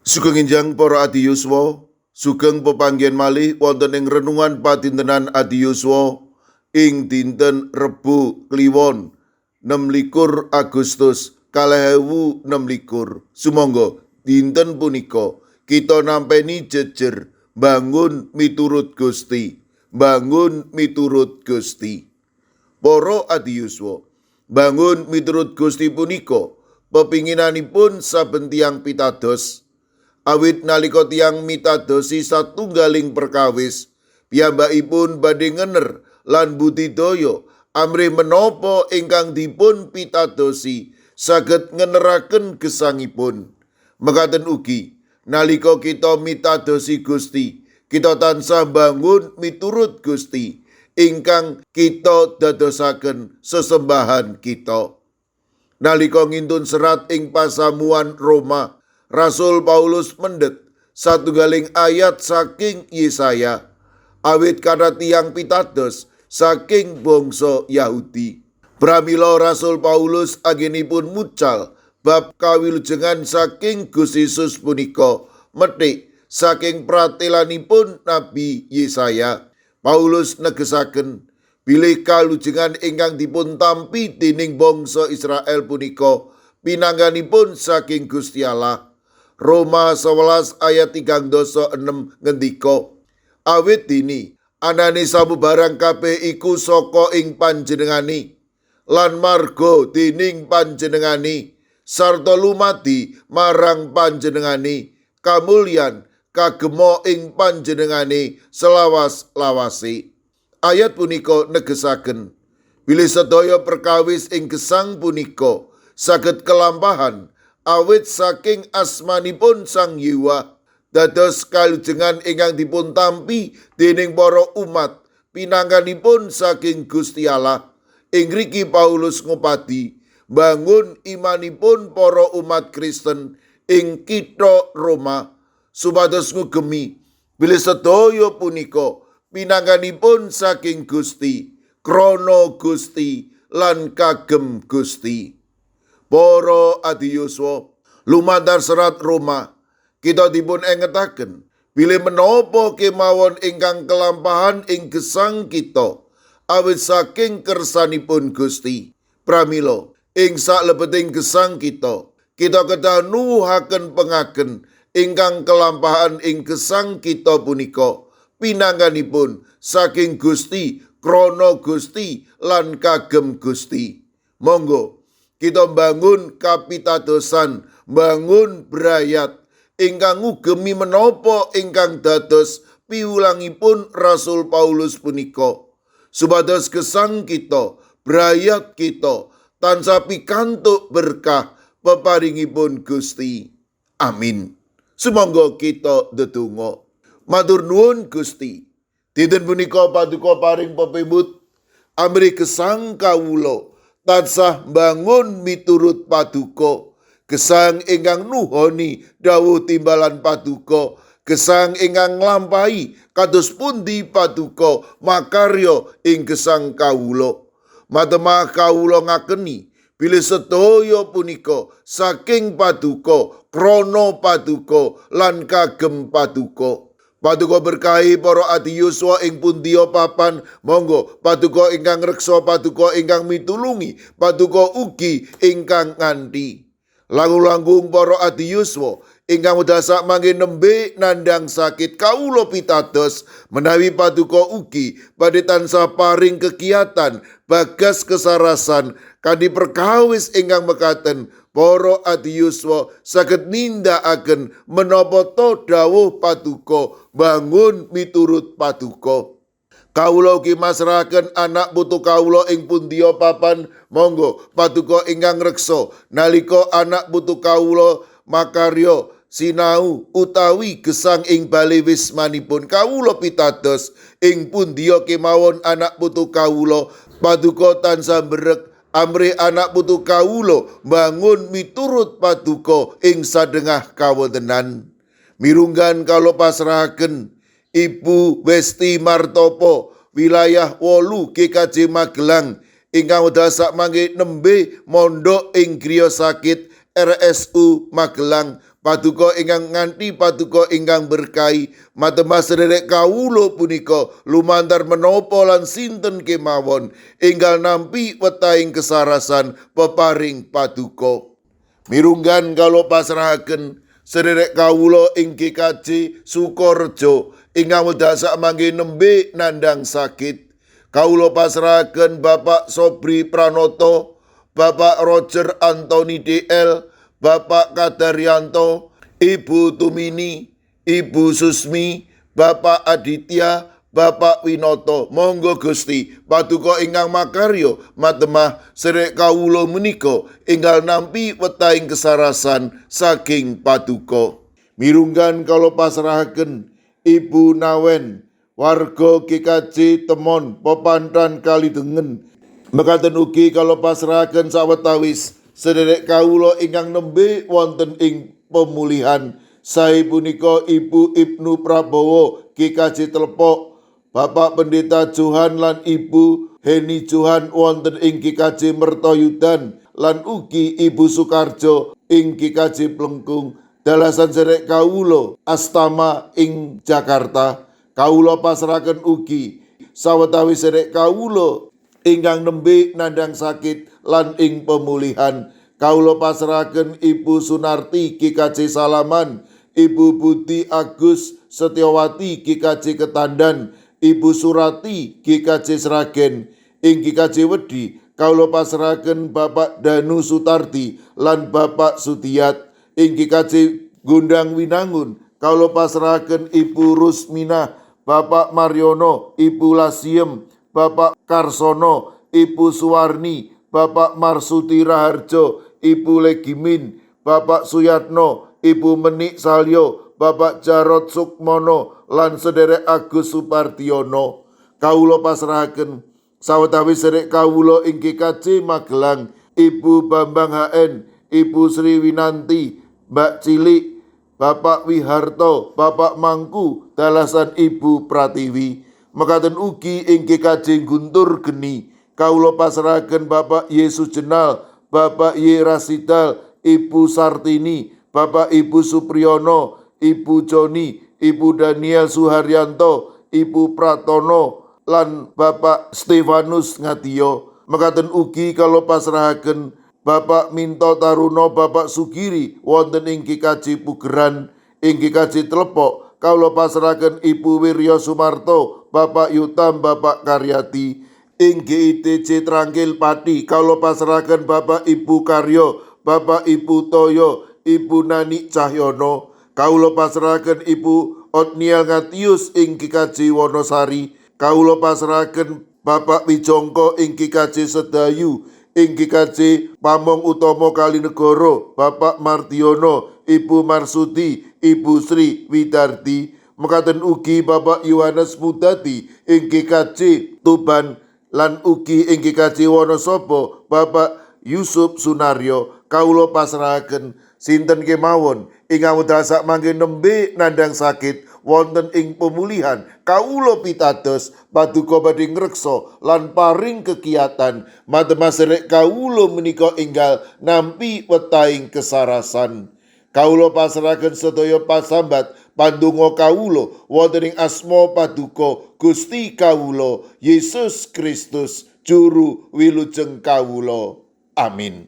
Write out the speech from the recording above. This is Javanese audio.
Sugeng enjang para adi yuswa, sugeng pepanggihan malih wonten ing renungan padintenan adi yuswa ing dinten Rebo Kliwon 26 Agustus 2026. Sumangga dinten punika kita nampeni jejer bangun miturut Gusti, bangun miturut Gusti. Para adi yuswa, bangun miturut Gusti punika pepinginanipun saben tiyang pitados. Awit nalika tiyang mitadosi satunggaling perkawis, piyambakipun badhe ngener lan budidaya amrih menapa ingkang dipun pitadosi saged ngeneraken gesangipun. Mekaten ugi nalika kita mitadosi Gusti, kita tansah bangun miturut Gusti ingkang kita dadosaken sesembahan kita. Nalika ngintun serat ing pasamuan Roma, Rasul Paulus mendhet satunggaling ayat saking Yesaya, awit kathah tiyang pitados saking bangsa Yahudi. Pramila Rasul Paulus anggenipun mucal bab kawilujengan saking Gusti Yesus punika methik saking pratelanipun Nabi Yesaya. Paulus negesaken bilih kalujengan ingkang dipun tampi dening bangsa Israel punika pinangganipun saking Gusti Allah. Roma 11 ayat 36 ngendika, awit dini anane samubarang kabeh iku saka ing panjenengane lan marga dening panjenengane sarta lumadi marang panjenengane, kamulyan kagema ing panjenengane selawas-lawase. Ayat punika negesaken bilih sedaya perkawis ing gesang punika saged kelampahan awit saking asmanipun Sang Yewa, dados kalujengan ingkang dipun tampi dening para umat pinangganipun saking Gusti Allah. Ing ngriki Paulus ngupadi bangun imanipun para umat Kristen ing kitha Roma supados ngugemi bilih sedaya punika pinangganipun saking Gusti, krana Gusti lan kagem Gusti. Para adi yuswa, lumantar serat Roma kita dipun engetaken bilih menapa kemawon ingkang kelampahan ing gesang kita awit saking kersanipun Gusti. Pramila ing saklebeting gesang kita, kita kedah nuwuhaken pengagen ingkang kelampahan ing gesang kita punika pinangganipun saking Gusti, krana Gusti lan kagem Gusti. Monggo kita bangun kapitadosan, bangun brayat ingkang ngugemi menapa ingkang dados piwulangipun Rasul Paulus punika, supados gesang kita, brayat kita tansah pikantuk berkah peparingipun Gusti. Amin. Sumangga kita ndedonga. Matur nuwun Gusti. Dinten punika paduka paring pepimut amrih gesang kawula tansah bangun miturut paduka, gesang ingkang nuhoni dawuh timbalan paduka, gesang ingkang nglampahi kados pundi paduka makarya ing gesang kawula. Matemah kawula ngakeni bilih sedaya punika saking paduka, krana paduka lan kagem paduka. Paduka berkahi para adi yuswa ing pundiya papan, monggo paduka ingkang reksa, paduka ingkang mitulungi, paduka ugi ingkang nganti. Langkung-langkung para adi yuswa ingkang wekdal sakmangke nembe nandhang sakit, kawula pitados menawi paduka ugi badhe tansah paring kegiatan bagas kesarasan kanthi perkawis ingkang mekaten para adi yuswa saged nindakaken menapa to dawuh paduka bangun miturut paduka. Kawula ugi masrahaken anak putu kawula ing pundiya papan, monggo paduka ingkang reksa nalika anak putu kawula makarya sinau utawi gesang ing bale wismanipun. Kawula pitados ing pundiya kemawon anak putu kawula, paduka tansah mbrek amrih anak putu kawula bangun miturut paduka ing sadengah kawontenan. Mirunggan kawula pasrahaken Ibu Westi Martopo, wilayah 8 GKJ Magelang, ingkang wekdal sakmangke nembe mondhok ing griya sakit RSU Magelang. Paduka ingkang nganti paduka ingkang berkahi matemah sederek kawula punika lumantar menapa lan sinten kemawon enggal nampi wetahing kesarasan peparing paduka. Mirunggan kawula pasrahaken sederek kawula ing GKJ Sukorejo ingkang wekdal sakmangke nembe nandhang sakit. Kawula pasrahaken Bapak Sobri Pranoto, Bapak Roger Anthony DL, Bapak Kadaryanto, Ibu Tumini, Ibu Susmi, Bapak Aditya, Bapak Winoto. Monggo Gusti paduka ingkang makarya matemah sederek kawula menika enggal nampi wetahing kesarasan saking paduka. Mirunggan kawula pasrahaken Ibu Nawen, warga GKJ Temon, Pepantan Kalidengen. Mekaten ugi kawula pasrahaken sawetawis sederek kawula ingkang nembe wonten ing pemulihan. Sae punika Ibu Ibnu Prabowo GKJ Telepok, Bapak Pendeta Johan lan Ibu Heni Johan wonten ing GKJ Mertoyudan, lan ugi Ibu Sukarjo ing GKJ Plengkung. Dalasan sederek kawula Astama ing Jakarta. Kawula pasrahaken ugi sawetawis sederek kawula ingkang nembe nandhang sakit lan ing pemulihan. Kawula pasrahaken Ibu Sunarti GKJ Salaman, Ibu Budi Agus Setiawati GKJ Ketandan, Ibu Surati GKJ Sragen. Ing GKJ Wedi kawula pasrahaken Bapak Danu Sutardi lan Bapak Sudiyat. Ing GKJ Gondang Winangun kawula pasrahaken Ibu Rusminah, Bapak Maryono, Ibu Lasiem, Bapak Karsono, Ibu Suwarni, Bapak Marsuti Raharjo, Ibu Legimin, Bapak Suyatno, Ibu Menik Salyo, Bapak Jarod Sukmono, lan sederek Agus Supardiono. Kawula pasrahaken sawetawis sederek kawula ing GKJ Magelang, Ibu Bambang HN, Ibu Sri Winanti, Mbak Cilik, Bapak Wiharto, Bapak Mangku, dalasan Ibu Pratiwi. Mekaten ugi ing GKJ Guntur Geni kawula pasrahaken Bapak Yesus Jenal, Bapak Y Rasidal, Ibu Sartini, Bapak Ibu Supriyono, Ibu Joni, Ibu Daniel Suharyanto, Ibu Pratono, lan Bapak Stefanus Ngadiyo. Mekaten ugi kawula pasrahaken Bapak Minto Taruno, Bapak Sugiri wonten ing GKJ Pugeran. Ing GKJ Telepok kawula pasrahaken Ibu Wirya Sumarto, Bapak Yutam, Bapak Karyati. Ing GITJ Trangkil Pati kawula pasrahaken Bapak Ibu Karyo, Bapak Ibu Toyo, Ibu Nani Cahyono. Kawula pasrahaken Ibu Otniel Ngatius ing GKJ Wonosari. Kawula pasrahaken Bapak Wijongko ing GKJ Sedayu. Ing GKJ Pamong Utomo Kalinegoro, Bapak Mardiono, Ibu Marsudi, Ibu Sri Widardi. Mekaten ugi Bapak Yohanes Mudati ing GKJ Tuban lan ugi ing GKJ Wonosobo Bapak Yusuf Sunaryo. Kawula pasrahaken sinten kemawon ingkang wekdal sakmangke nembe nandhang sakit wonten ing pemulihan. Kawula pitados paduka badhe ngreksa lan paring kegiatan matemah sederek kawula menika enggal nampi wetahing kesarasan. Kawula pasrahaken sedaya pasambat pandonga kawula wonten ing asma paduka Gusti kawula Yesus Kristus juru wilujeng kawula. Amin.